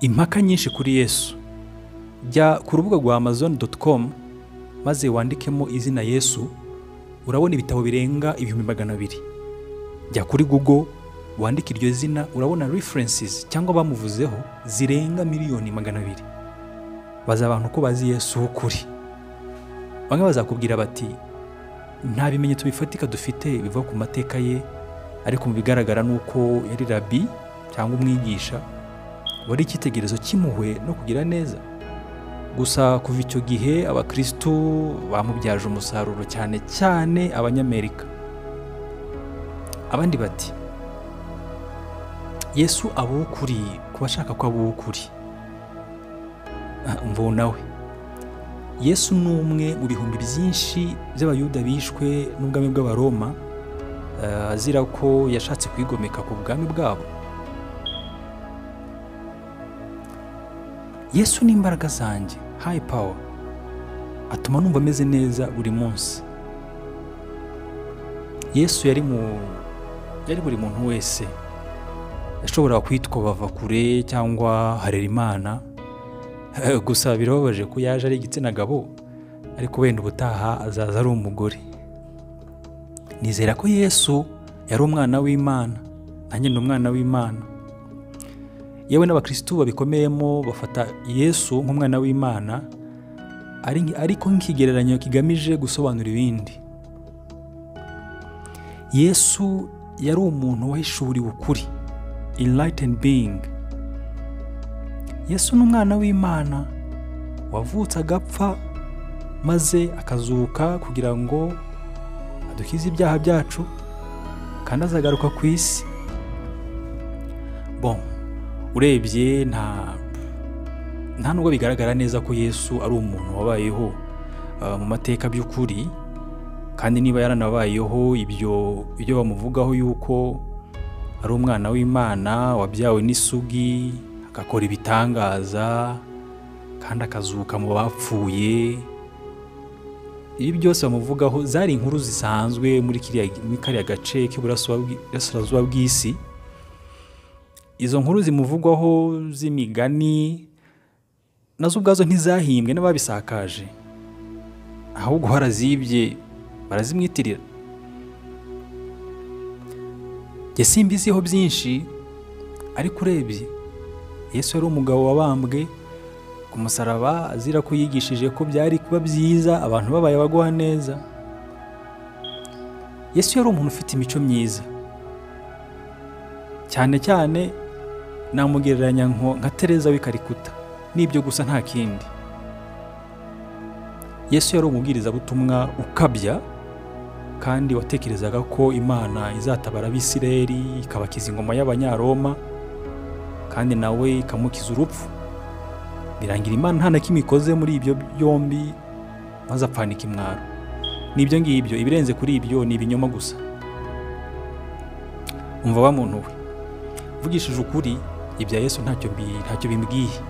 Impaka nyinshi kuri Yesu. Jya ku rubuga rwa amazon.com maze wandikemo izina Yesu, urabona ibitabo birenga 200,000. Jya kuri Google wandike iryo zina, urabona references cyangwa bamuvuzeho zirenga 200,000,000. Baza abantu ko bazi Yesu w'ukuri. Bamwe bazakubwira bati nta bimenyetso bifatika dufite biva ku mateka ye, ariko mu bigaragara nuko yari rabi cyangwa umwigisha wari icyitegererezo cy'impuhwe no kugira neza. Gusa kuva icyo gihe abakristu bamubyaje umusaruro, cyane cyane abanyamerika. Abandi bati Yesu aba uw'ukuri ku bashaka ko aba uw'ukuri. Umva nawe, Yesu ni umwe mu bihumbi byinshi by'abayuda bishwe n'ubwami bw'Abaroma, azira ko yashatse kwigomeka ku bwami bwabo. Yesu ni imbaraga zanjye, high power, atuma numva ameze neza buri munsi. Yesu yari buri muntu wese. Yashoboraga kwitwa Bavakure cyangwa Harerimana. Gusa birababaje ko yaje ari igitsina gabo, ariko wenda ubutaha azaza ari umugore. Nizera ko Yesu yari umwana w'Imana, nanjye ndi umwana w'Imana. Yewe n'abakristu babikomeyemo bafata Yesu nk'umwana w'Imana, ariko nk'ikigereranyo kigamije gusobanura ibindi. Yesu yari umuntu wahishuriwe ukuri, enlightened being. Yesu ni umwana w'Imana wavutse agapfa maze akazuka kugira ngo adukize ibyaha byacu, kandi azagaruka ku isi. Bon, urebye nta nubwo bigaragara neza ko Yesu ari umuntu wabayeho mu mateka by'ukuri, kandi niba yaranabayeho ibyo bamuvugaho yuko ari umwana w'Imana wabyawe n'isugi, agakora ibitangaza kandi akazuka mu bapfuye, ibi byose bamuvugaho zari inkuru zisanzwe muri kariya gace k'iburasirazuba bw'isi. Izo nkuru zimuvugwaho z'imigani nazo ubwazo ntizahimbwe n'ababisakaje, ahubwo barazibye barazimwitirira. Jye simbiziho byinshi, ariko urebye Yesu yari umugabo wabambwe ku musaraba azira ko yigishije ko byari kuba byiza abantu babaye abagwa neza. Yesu yari umuntu ufite imico myiza, cyane cyane namugereranya nka Tereza w'i Kalikuta, n'ibyo gusa nta kindi. Yesu yari umubwirizabutumwa ukabya, kandi watekerezaga ko Imana izatabara Abisirayeli ikabakiza ingoma y'Abanyaroma, kandi nawe ikamukiza urupfu. Birangira Imana nta na kimwe ikoze muri ibyo byombi, maze apfanika imwaro. Nibyo ngibyo, ibirenze kuri ibyo ni ibinyoma gusa. Umva wa muntu we, mvugishije ukuri, ibya Yesu ntacyo bimbwiye.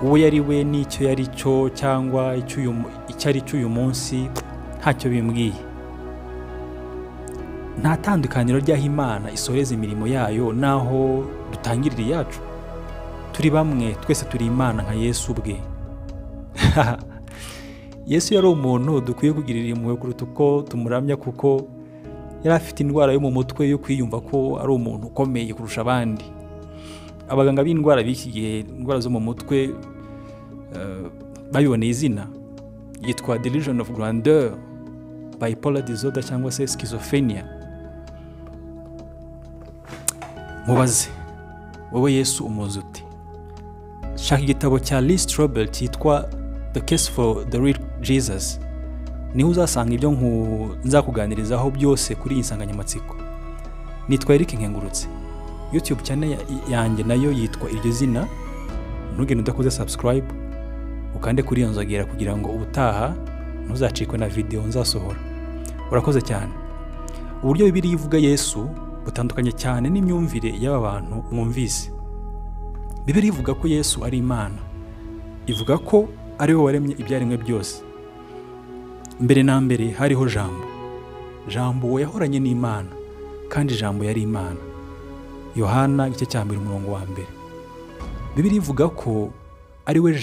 Uwo yari we n'icyo yari cyo cyangwa icyo ari cyo uyu munsi ntacyo bimbwiye. Nta tandukaniro ry'aho Imana isoreza imirimo yayo naho dutangirira iyacu. Turi bamwe, twese turi Imana nka Yesu ubwe. Yesu yari umuntu dukwiye kugirira impuhwe kuruta uko tumuramya, kuko yari afite indwara yo mu mutwe yo kwiyumva ko ari umuntu ukomeye kurusha abandi. Abaganga b'indwara b'iki gihe, indwara zo mu mutwe, babiboneye izina yitwa delusion of grandeur, bipolar disorder cyangwa se schizophrenia. Mubaze wowe Yesu umuzi ute? Shaka igitabo cya Lee Strobel cyitwa The Case for the Real Jesus, niho uzasanga ibyo nzakuganirizaho byose kuri iyi nsanganyamatsiko. Nitwa Eric Nkengurutse. YouTube channel yanjye nayo yitwa iryo zina. Ntugende udakoze subscribe, ukande kuri iyo nzogera kugira ngo ubutaha ntuzacikwe na video nzasohora. Urakoze cyane. Uburyo Bibiliya ivuga Yesu butandukanye cyane n'imyumvire y'aba bantu mwumvise. Bibiliya ivuga ko Yesu ari Imana. Ivuga ko ari we waremye ibyaremwe byose. Mbere na mbere hariho Jambo. Jambo yahoranye n'Imana, kandi Jambo yari Imana. Yohana igice cya 1 umurongo wa 1. Bibiliya ivuga ko ari we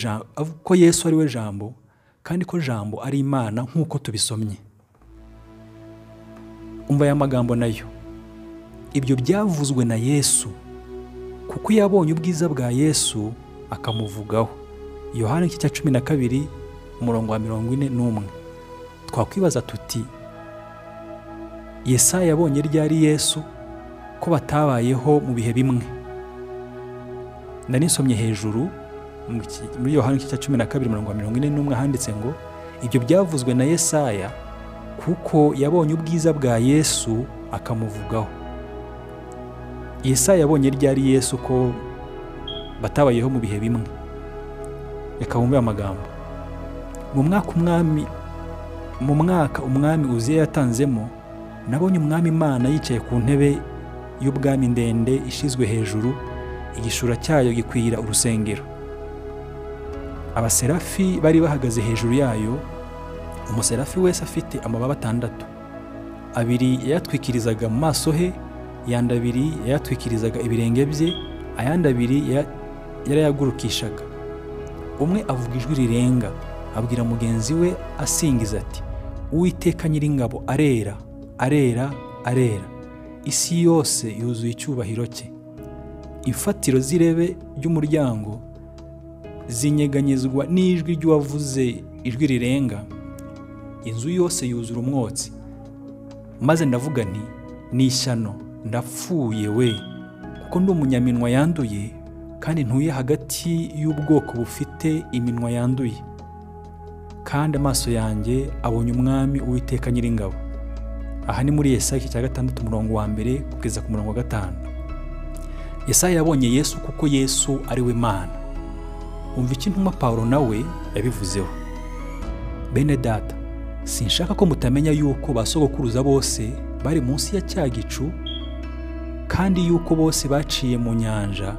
ko Yesu ari we Jambo, kandi ko Jambo ari Imana nk'uko tubisomye. Umva aya magambo nayo. Ibyo byavuzwe na Yesu kuko yabonye ubwiza bwa Yesu akamuvugaho. Yohana igice cya 12 umurongo wa 41. Twakwibaza tuti Yesaya yabonye ryari Yesu ko batabayeho mu bihe bimwe? Nari nsomye hejuru muri Yohana igice cya 12 umurongo wa 41 handitse ngo ibyo byavuzwe na Yesaya kuko yabonye ubwiza bwa Yesu akamuvugaho. Yesaya yabonye ryari Yesu ko batabayeho mu bihe bimwe? Reka wumve amagambo. Mu mwaka umwami Uziya yatanzemo, nabonye umwami Imana yicaye ku ntebe y'ubwami ndende ishizwe hejuru, igishura cyayo gikwira urusengero. Abaserafi bari bahagaze hejuru yayo, umuserafi wese afite amababa 6. 2 yayatwikirizaga mu maso he, ayandi 2 yayatwikirizaga ibirenge bye, ayandi 2 yarayagurukishaga. Umwe avuga ijwi rirenga, abwira mugenzi we asingiza ati: Uwiteka Nyiringabo arera, arera, arera, isi yose yuzuye icyubahiro cye. Imfatiro z'irebe ry'umuryango zinyeganyezwa n'ijwi ry'uwavuze ijwi rirenga, inzu yose yuzura umwotsi. Maze ndavuga nti: ni ishyano, ndapfuye we, kuko ndi umunyaminwa yanduye, kandi ntuye hagati y'ubwoko bufite iminwa yanduye, kandi amaso yanjye abonye umwami Uwiteka Nyiringabo. Aha ni muri Yesaya igice cya 6 umurongo wa 1 kugeza ku murongo wa 5. Yesaya yabonye Yesu kuko Yesu ari we Mana. Umva icyo intumwa Pawulo nawe yabivuzeho. Bene data, sinshaka ko mutamenya yuko ba sogokuruza bose bari munsi ya cya gicu, kandi yuko bose baciye mu nyanja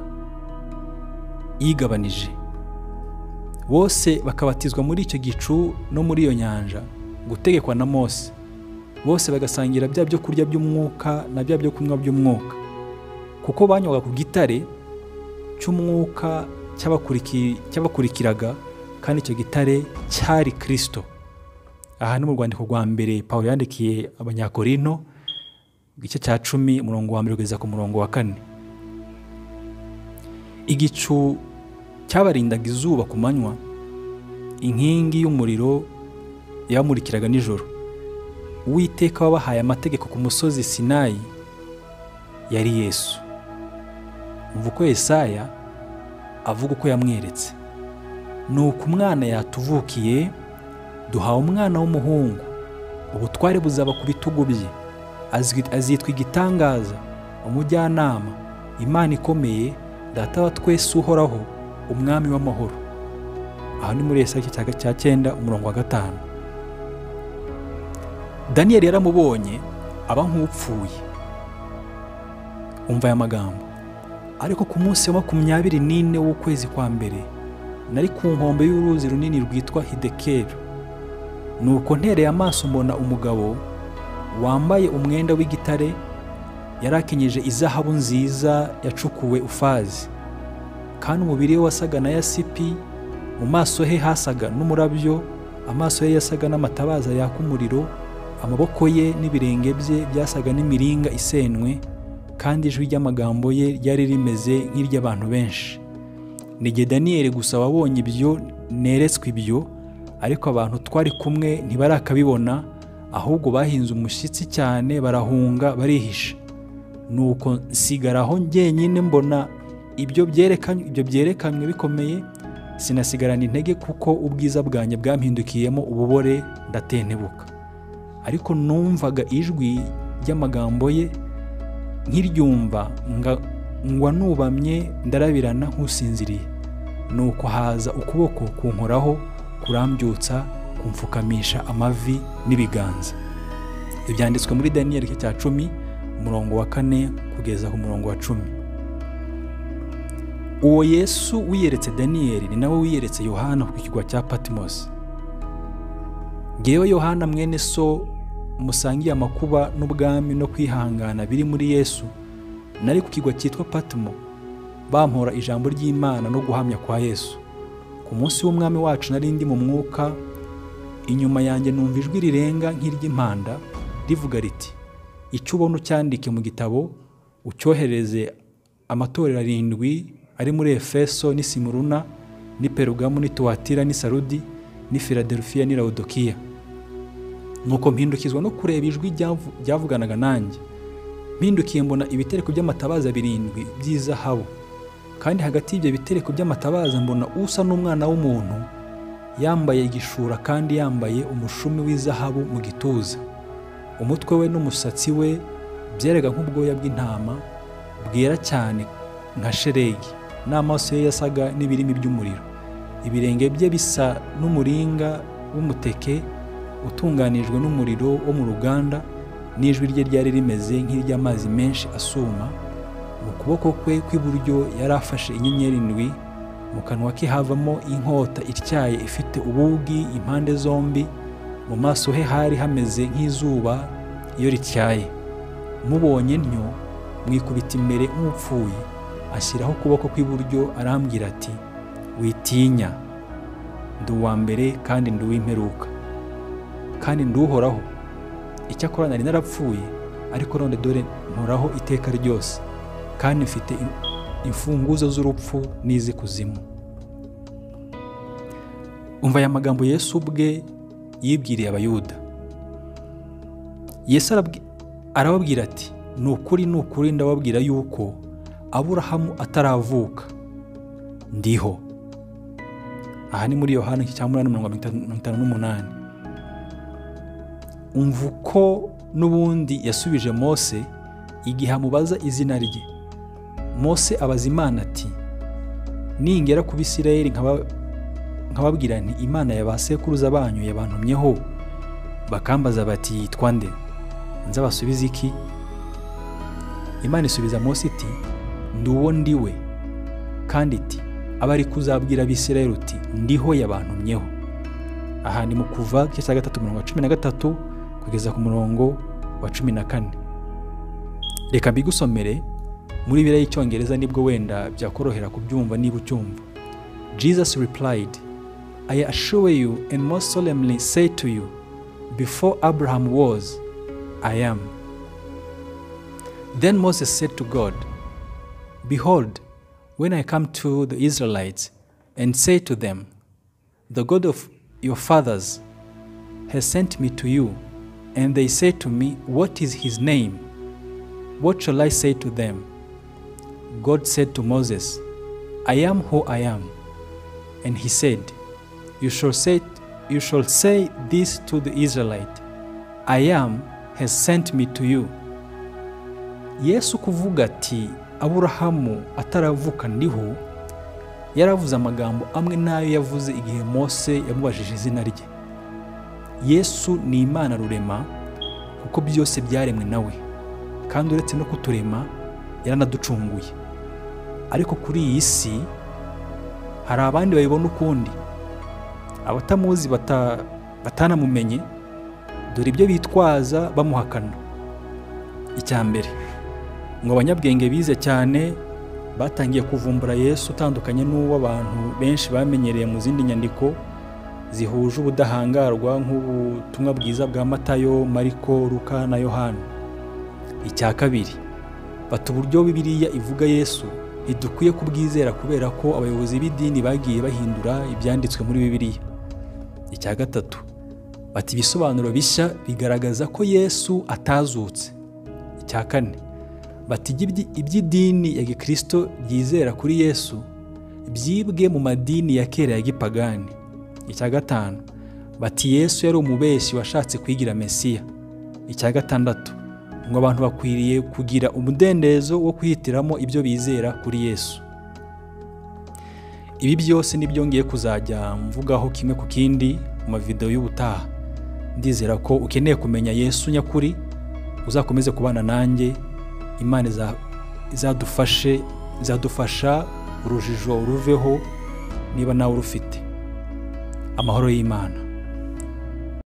yigabanije, bose bakabatizwa muri icyo gicu no muri iyo nyanja, gutegekwa na Mose. Bose bagasangira bya byo kurya by'umwuka na bya byo kunywa by'umwuka, kuko banywaga ku gitare cy'umwuka cyabakurikiraga, kandi icyo gitare cyari Kristo. Aha ni mu rwandiko rwa mbere Pawulo yandikiye Abanyakorinto, igice cya 10 umurongo wa 1 kugeza ku murongo wa 4. Igicu cyabarindaga izuba ku manywa, inkingi y'umuriro yabamurikiraga nijoro. Uwiteka wabahaye amategeko ku musozi Sinayi yari Yesu. Umva uko Yesaya avuga uko yamweretse. Nuko umwana yatuvukiye, duhawe umwana w'umuhungu, ubutware buzaba ku bitugu bye, azitwa igitangaza, umujyanama, Imana ikomeye, Data wa twese uhoraho, umwami w'amahoro. Aha ni muri Yesaya igice cya 9 umurongo wa 5. Daniel yaramubonye aba nk'upfuye. Umva aya magambo. Ariko ku munsi wa 24 w'ukwezi kwa mbere, nari ku nkombe y'uruzi runini rwitwa Hidekelu. Nuko ntereye amaso mbona umugabo wambaye umwenda w'igitare, yarakenyeje izahabu nziza yacukuwe Ufazi, kandi umubiri we wasaga na yasipi, mu maso he hasaga n'umurabyo, amaso ye yasaga n'amatabaza yaka umuriro, amaboko ye n'ibirenge bye byasaga n'imiringa isenwe, kandi ijwi ry'amagambo ye ryari rimeze nk'iry'abantu benshi. Ni jye Daniyeli gusa wabonye ibyo, neretswe ibyo, ariko abantu twari kumwe ntibarakabibona, ahubwo bahinze umushyitsi cyane barahunga barihisha. Nuko nsigaraho njyenyine mbona ibyo byerekanywe bikomeye, sinasigarana intege kuko ubwiza bwanjye bwampindukiyemo ububore, ndatentebuka. Ariko numvaga ijwi ry'amagambo ye, nkiryumva ngwa nubamye ndarabirana nkusinziriye. Nuko haza ukuboko kunkoraho, kurambyutsa, kumfukamisha amavi n'ibiganza. Ibyanditswe muri Daniel igice cya 10 umurongo wa 4 kugeza ku murongo wa 10. Uwo Yesu wiyeretse Daniel ni nawe wiyeretse Yohana ku kirwa cya Patmos. Ngewe Yohana mwene so musangiye amakuba n'ubwami no kwihangana biri muri Yesu, nari ku kirwa cyitwa Patmo Bampora ijambo ry'Imana no guhamya kwa Yesu. Ku munsi w'umwami wacu nari ndi mu mwuka, inyuma yanjye numva ijwi rirenga nk'iry'impanda rivuga riti: icyo ubona ucyandike mu gitabo, ucyohereze amatorero 7 ari muri Efeso n'i Simuruna n'i Perugamo n'i Tuwatira n'i Sarudi n'i Filadelfiya n'i Laodikiya. Nuko mpindukizwa no kureba ijwi ryavuganaga nanjye. Mpindukiye mbona ibitereko by'amatabaza 7 by'izahabu, kandi hagati y'ibyo bitereko by'amatabaza mbona usa n'umwana w'umuntu, yambaye igishura kandi yambaye umushumi w'izahabu mu gituza. Umutwe we n'umusatsi we byeraga nk'ubwoya bw'intama bwera cyane nka sheregi, n'amaso ye yasaga n'ibirimi by'umuriro. Ibirenge bye bisa n'umuringa w'umuteke utunganijwe n'umuriro wo mu ruganda, n'ijwi rye ryari rimeze nk'iry'amazi menshi asuma. Mu kuboko kwe kw'iburyo yari afashe inyenyeri 7, mu kanwa ke havamo inkota ityaye ifite ubugi impande zombi, mu maso he hari hameze nk'izuba iyo rityaye. Mubonye ntyo mwikubita imbere nk'upfuye, ashyiraho ukuboko kw'iburyo arambwira ati: witinya, ndi uwa mbere kandi ndi uw'imperuka, kandi ndi uhoraho. Icyakora nari narapfuye, ariko none dore mporaho iteka ryose, kandi mfite imfunguzo z'urupfu n'iz'ikuzimu. Umva aya magambo Yesu ubwe yibwiriye Abayuda. Yesu arababwira ati: ni ukuri ni ukuri ndababwira yuko Aburahamu ataravuka ndiho. Aha ni muri Yohana 8:58. Umva uko n'ubundi yasubije Mose igihe amubaza izina rye. Mose abaza Imana ati: ningera ku Bisirayeli nkababwira nti Imana ya ba sekuruza banyu yabantumyeho, bakambaza bati yitwa nde, nzabasubiza iki? Imana isubiza Mose iti: ndi uwo ndiwe. Kandi iti: abe ari kuzabwira Abisirayeli uti ndiho yabantumyeho. Aha ni mu Kuva 3:13 kugeza ku murongo wa 14. Reka mbigusomere muri Bibiliya y'Icyongereza, nibwo wenda byakorohera kubyumva niba ucyumva. Jesus replied, I assure you and most solemnly say to you, before Abraham was, I am. Then Moses said to God, Behold, when I come to the Israelites and say to them, the God of your fathers has sent me to you, and they say to me, what is his name? What shall I say to them? God said to Moses, I am who I am. And he said, you shall say this to the Israelite, I am has sent me to you. Yesu kuvuga ati Aburahamu ataravuka ndiho, yaravuze amagambo amwe nayo yavuze igihe Mose yamubajije izina rye. Yesu ni Imana rurema, kuko byose byaremwe nawe, kandi uretse no kuturema yaranaducunguye. Ariko kuri iyi si hari abandi bayibona ukundi, abatamuzi batanamumenye, dore ibyo bitwaza bamuhakana. Icya mbere, ngo abanyabwenge bize cyane batangiye kuvumbura Yesu utandukanye n'uwo abantu benshi bamenyereye mu zindi nyandiko zihuje ubudahangarwa nk'ubutumwa bwiza bwa Matayo, Mariko, Luka na Yohana. Icya kabiri, bata uburyo Bibiliya ivuga Yesu ntidukwiye kubwizera kubera ko abayobozi b'idini bagiye bahindura ibyanditswe muri Bibiliya. Icya gatatu, bati ibisobanuro bishya bigaragaza ko Yesu atazutse. Icya kane, bati iby'idini ya Gikristo ryizera kuri Yesu byibwe mu madini ya kera ya gipagani. Icya gatanu, bati Yesu yari umubeshyi washatse kwigira Mesiya. Icya gatandatu, ngo abantu bakwiriye kugira umudendezo wo kwihitiramo ibyo bizera kuri Yesu. Ibi byose nibyo ngiye kuzajya mvugaho kimwe ku kindi mu mavideo y'ubutaha. Ndizera ko ukeneye kumenya Yesu nyakuri, uzakomeze kubana nanjye. Imana izadufashe, izadufasha urujijo ruveho niba nawe urufite. Amahoro y'Imana.